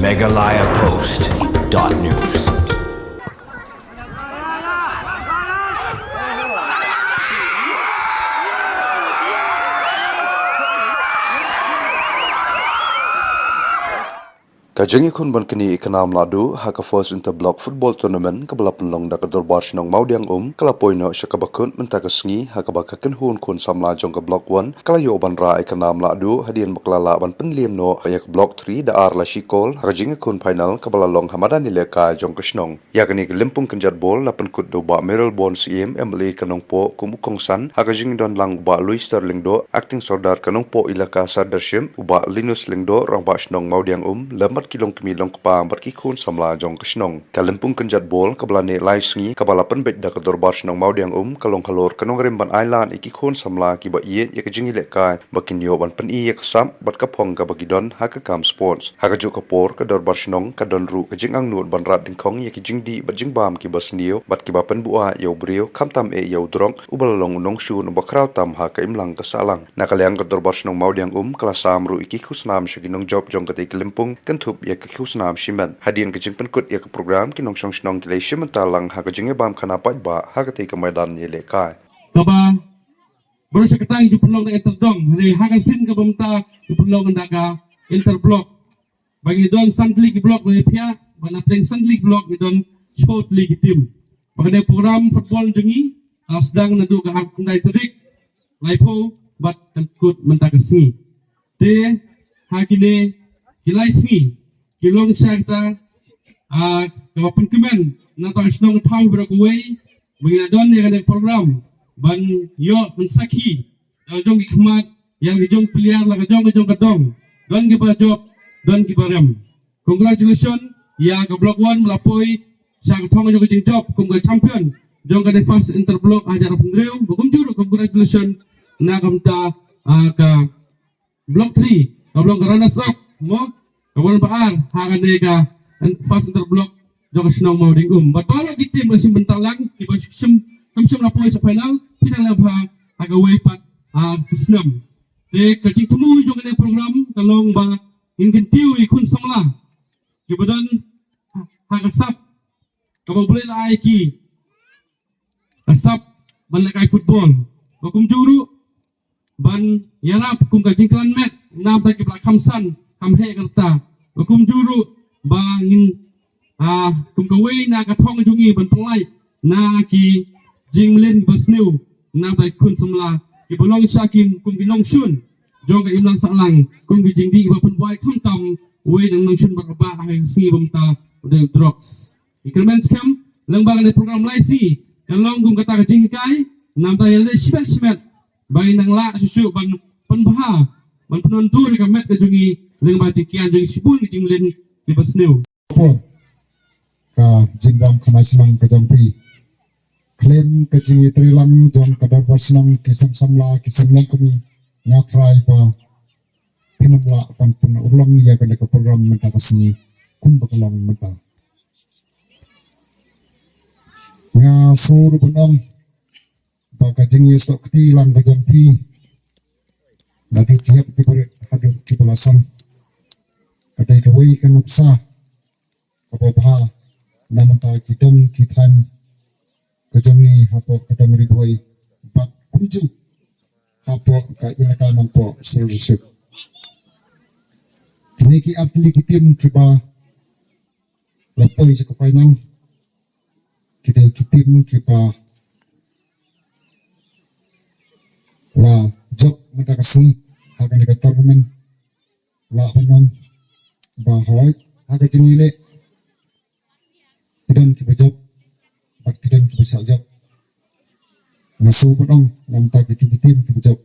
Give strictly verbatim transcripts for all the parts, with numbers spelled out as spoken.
Meghalaya Post dot news. Ka jingïakhun ban knieh ïa ki nam lahduh ha ka First Interblock Football Tournament kaba la pynlong da ka Dorbar Shnong Mawdiang Um ka la poi noh sha kaba kut mynta ka sngi, ha kaba ka kynhun khun samla jong ka Block One ka la ïoh ban rah ïa ka nam lahduh hadien ba ka la lah ban pynliem noh ïa ka Block Three da ar la shi kol ha ka jingïakhun final kaba la long ha madan ïalehkai jong ka shnong. Ïa kane ka lympung kynjat bol la pynkut da u Bah Mayralborn Syiem, M L A ka Nongpoh, kum u kongsan, ha ka jingdon lang u Bah Luister Lyngdoh, Acting Sordar ka Nongpoh Elaka Sirdarship, u Bah Linus Lyngdoh, Rangbah Shnong Mawdiang Um, lem bad ki longkmie longkpa bad ki khun samla jong ka shnong. Ka lympung kynjat bol kaba la neh lai sngi kaba la pynbeit da ka Dorbar Shnong Mawdiang Um ka long halor ka nongrim ban ailad ïa ki khun samla kiba ïeit ïa ka jingïalehkai ba kin ïoh ban pyni ïa ka sap bad ka phong kaba ki don ha ka kam sports. Ha kajuh ka por ka Dorbar Shnong ka don ruh ka jingangnud ban rat dyngkhong ïa ki jingdih bad jingbam kiba sniew bad kiba pynbuaid ïa u briew, khamtam eh ïa u drok uba la long u nongshun uba khraw tam ha ka imlang ka sahlang. Na ka liang ka Dorbar Shnong Mawdiang Um ka la sam ruh ïa ki khusnam sha ki nongjop jong katei ka lympung, kynthup ïa ki khusnam shimet. Hadien ka jingpynkut ïa ka program, ki nongshong shnong ki la ïashim bynta lang ha ka jingïabam khana paidbah ha katei ka maidan ïalehkai. Kaba baroh shi katta ngi ju pynlong da interdong, hynrei ha ka sien kaba mynta ngi pynlong da ka interblock. Ba ngi don san tylli ki block ba ïaphiah, ba na pdeng san tylli ki block ngi don shiphew tylli ki team. Ba kane program football jong ngi, ah, sdang naduh ka arphew khyndai tarik, laiphew bad kan kut mynta ka sngi. Te ha kine ki lai sngi ki long sha kita, ah, kaba pynkmen na ka shnong thaw baroh kawei, ba ngi la don ïa kane program ban ïoh ban sakhi da ka jong ki khmat, ïa ka jong piliar, la ka jong ka jong ka dong. Don kiba jop, don kiba rem. Congratulations ïa ka Block One ba la poi sha ka thong jong ka jingjop kum ka champion jong ka First Interblock hajar arphew hynriew. Ba kumjuh ruh congratulations na ka bynta, ah, ka Block Three, kaba long ka runners up, mo, kaba long ba ar ha kane ka First Interblock jong ka shnong Mawdiang Um. Bad baroh ki team ba shim bynta lang, kiba shim, kam shym la poi sha final, phi dang lah bha ha kawei pat, ah, ka snem. Te ka jingthmu jong kane program ka long ba ngin kyntiew ïa ki khun samla kiba don ha ka sap kaba U Blei la ai ïa ki, ka sap ban lehkai football. Ba kumjuh ruh ban ïarap kum ka jingklan met na bynta kiba la kham san kham heh ka rta. Ba kumjuh ruh ba ngin, ah, kum kawei na ka thong jong ngi ban pynlait na ki jingmlien ba sniew na bynta ki khun samla kiba long sha ki kum ki nongshun jong ka imlang sahlang, kum ki jingdih kiba pynbuaid khamtam wei na nongshun bad u bah ha ka sngi ba mynta u dei drugs. Ngi kyrmen skhem lyngba kane program lai sngi kan long kum kata ka jinghikai, namta ïaleh shimet shimet ba ngin nang lah shuh shuh ban pynbha, ban pynwandur ïa ka met ka jong ngi lyngba jingkian jong ngi shibun ki jingmlien kiba sniew. Por ka jingbam khana shnong ka jong phi, khlem ka jingïatreilang jong ka dorbar shnong, ki seng samla, ki seng longkmie, nga tharai ba phin ym lah ban pynurlong ïa kane ka program mynta ka sngi kumba ka long mynta. Nga sngew ruh ban ong ba ka jingïasoh kti lang ka jong phi naduh ki hep ki barit haduh kiba la sam ka dei kawei ka nuksa kaba bha na bynta ki dong ki thaiñ ka jong ngi hapoh ka dong Ri Bhoi bad kumjuh hapoh ka Elaka Nongpoh Sirdarship. Kine ki artylli ki team kiba la poi sha ka final ki dei ki team kiba la jop mynta ka sngi ha kane ka tournament. Lah ban ong ba hooid, ha ka jingïaleh ki don kiba jop bad ki don kiba shah jop. Nga sngew ban ong namta ki team, ki team kiba jop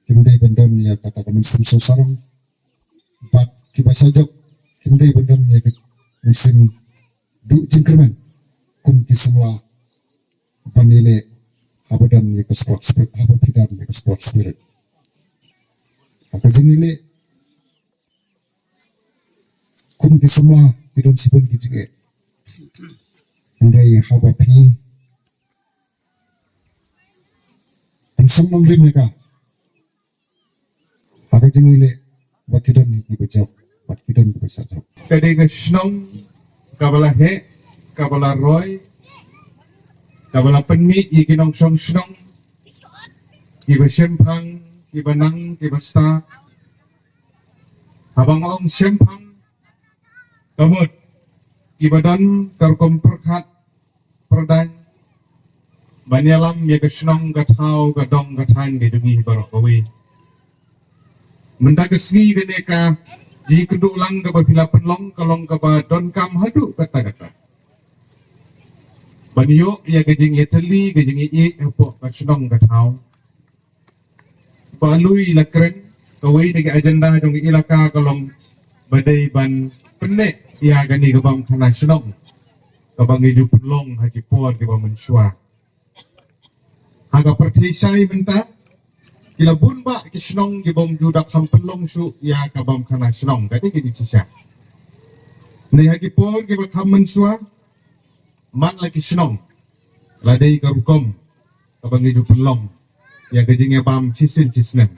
kim dei ban don ïa kata ka mynsiem sngewsarong, bad kiba shah jop kim dei ban don ïa ka mynsiem duh jingkyrmen kum ki samla ban ïaleh haba don ïa ka sport spirit, haba phi don ïa ka sport spirit. Ha ka jingïaleh kum ki samla ki don shibun ki jingeh. Hynrei haba phi pynsam nongrim ïa ka ha ka jingïaleh ba ki don kiba jop. Bad ki don ki pisa jong. Ka dei ka shnong kaba la heh, kaba la roi, kaba la pynmih ïa ki nongshong shnong kiba shemphang, kiba nang, kiba stad. Haba nga ong shemphang, ka mut kiba don ka rukom pyrkhat pyrdaiñ ban ïalam ïa ka shnong, ka thaw, ka dong ka thaiñ ka jong ngi baroh kawei. Mynta ka sngi kane ka jingïakynduh lang kaba phi la pynlong ka long kaba donkam haduh katta katta ban ïoh ïa ka jingïatylli, ka jingïaieit hapoh ka shnong ka thaw. Ba lui la kren, kawei na ki agenda jong ka elaka ka long ba dei ban pynneh ïa kane ka bam khana shnong kaba ngi ju pynlong ha ki por kiba mynshuwa. Ha ka pyrthei shai mynta ki la bun bah ki shnong kiba ym ju dap sam pynlong shuh ïa ka bam khana shnong, ka dei ka jingshisha. Ngi ha ki por kiba kham mynshuwa, man la ki shnong la dei ka rukom kaba ngi ju pynlong ïa ka jingïabam shisien shisnem.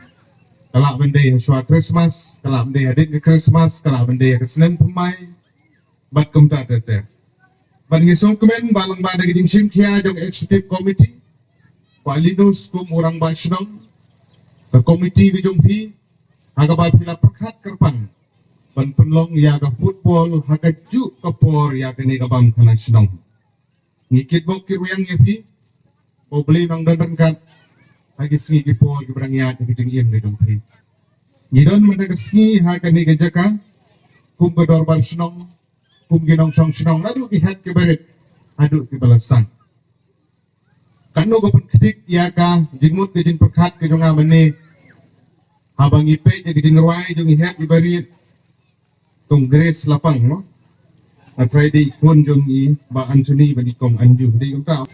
Ka lah ban dei ha shuwa Christmas, ka lah ban dei hadien ka Christmas, ka lah ban dei ha ka snem thymmai bad kumta ter ter. Bad ngi sngewkmen ba lyngba da ka jingshim khia jong Executive Committee, Bah Linus kum u rangbah shnong, ka committee ka jong phi, ha kaba phi la pyrkhat kyrpang ban pynlong ïa ka football ha kajuh ka por ïa kane ka bam khana shnong. Ngi kitbok kitrwiang ïa phi, ba U Blei un nang don ryngkat ha ki sngi ki por kiba dang ïaid ha ka jingim ka jong phi. Ngi don mynta ka sngi ha kane ka jaka kum ka dorbar shnong, kum ki nongshong shnong, naduh ki heh ki barit haduh kiba la sah. Katno ka pynkhiah ïa ka jingmut ka jingpyrkhat ka jong nga mynne, haba ngi peit ïa ka jingrwai jong ki heh ki barit, Kong Grace Lapang, mo? Nga trai dei khun jong i Bah Anthony bad i Kong Anju, dei kumta.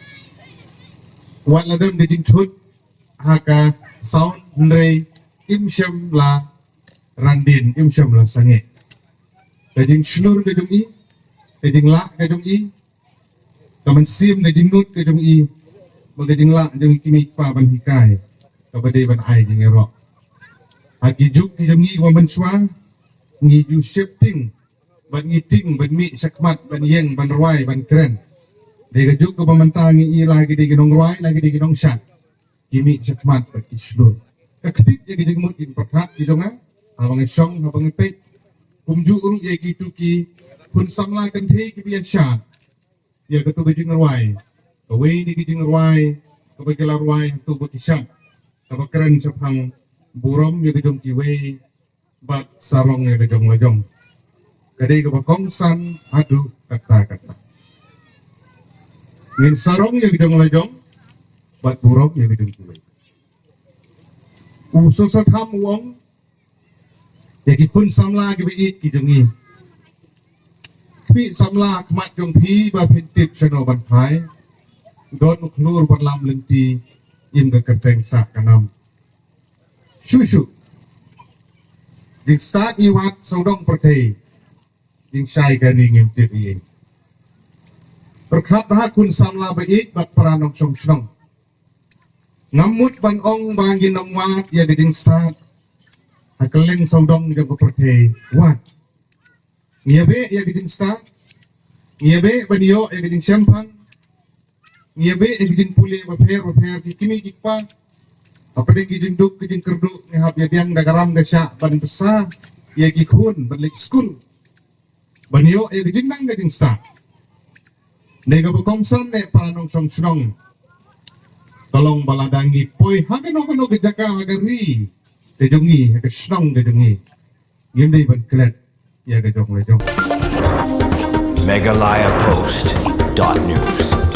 Wat la don ka jingthut ha ka sound, hynrei im shym la randien, im shym la sangeh. Ka jingshlur ka jong i, ka jinglah ka jong i, ka mynsiem, ka jingnud ka jong i, bad ka jinglah jong i ki mei ki pa ban hikai, kaba dei ban ai jingïaroh. Ha ki juk ki jong ngi kiba mynshuwa, ngi ju sheptieng bad ngi tieng ban mih shakhmat, ban ïeng, ban rwai, ban kren. Dei ka juk kaba mynta ngi i la ki dei ki nongrwai, la ki dei ki nongshad, ki mih shakhmat bad ki shlur. Ka ktieh ïa ka jingmut jingpyrkhat ki jong nga, haba ngi shong, haba ngi peit. Kumjuh ruh ïa kito ki khun samla kynthei kiba ïashad ïa kato ka jingrwai. Kawei na ki jingrwai kaba ki la rwai hato ba ki shad, kaba kren shaphang burom ïa ka jong kiwei bad sarong ïa ka jong la jong. Ka dei kaba kongsan haduh katta katta. Ngin sarong ïa ka jong la jong bad burom ïa ka jong kiwei. U Soso Tham u ong ïa ki khun samla kiba ïeit ki jong ngi, khmih samla ha khmat jong phi ba phin tip shano ban phai. Don u khlur ba lam lynti, im ka kyrteng sah ka nam. Shuh shuh. Jingstad ngi wad sawdong pyrthei, jingshai ka ri ngim tip ei ei. Pyrkhat bha khun samla ba ïeit bad para nongshong shnong. Ngam mut ban ong ba ngin ym wad ïa ka jingstad ha kylleng sawdong jong ka pyrthei. Wat. Ngi ïa beh ïa ka jingstad, ngi ïa beh ban ïoh ïa ka jingshemphang, ngi ïa beh ïa ka jingpule bapher bapher ki kmie ki kpa. Hapdeng ki jingduk ki jingkyrduh ngi hap ïa diang da ka ram ka shah ban bsa ïa ki khun ban leit skul, ban ïoh ïa ka jingnang ka jingstad. Dei kaba kongsan ne para nongshong shnong, ka long ba lada ngi poi ha kano kano ka jaka ha ka ri ka jong ngi, ha ka shnong ka jong ngi, ngim dei ban klet ïa ka jong la jong. Meghalaya Post dot news.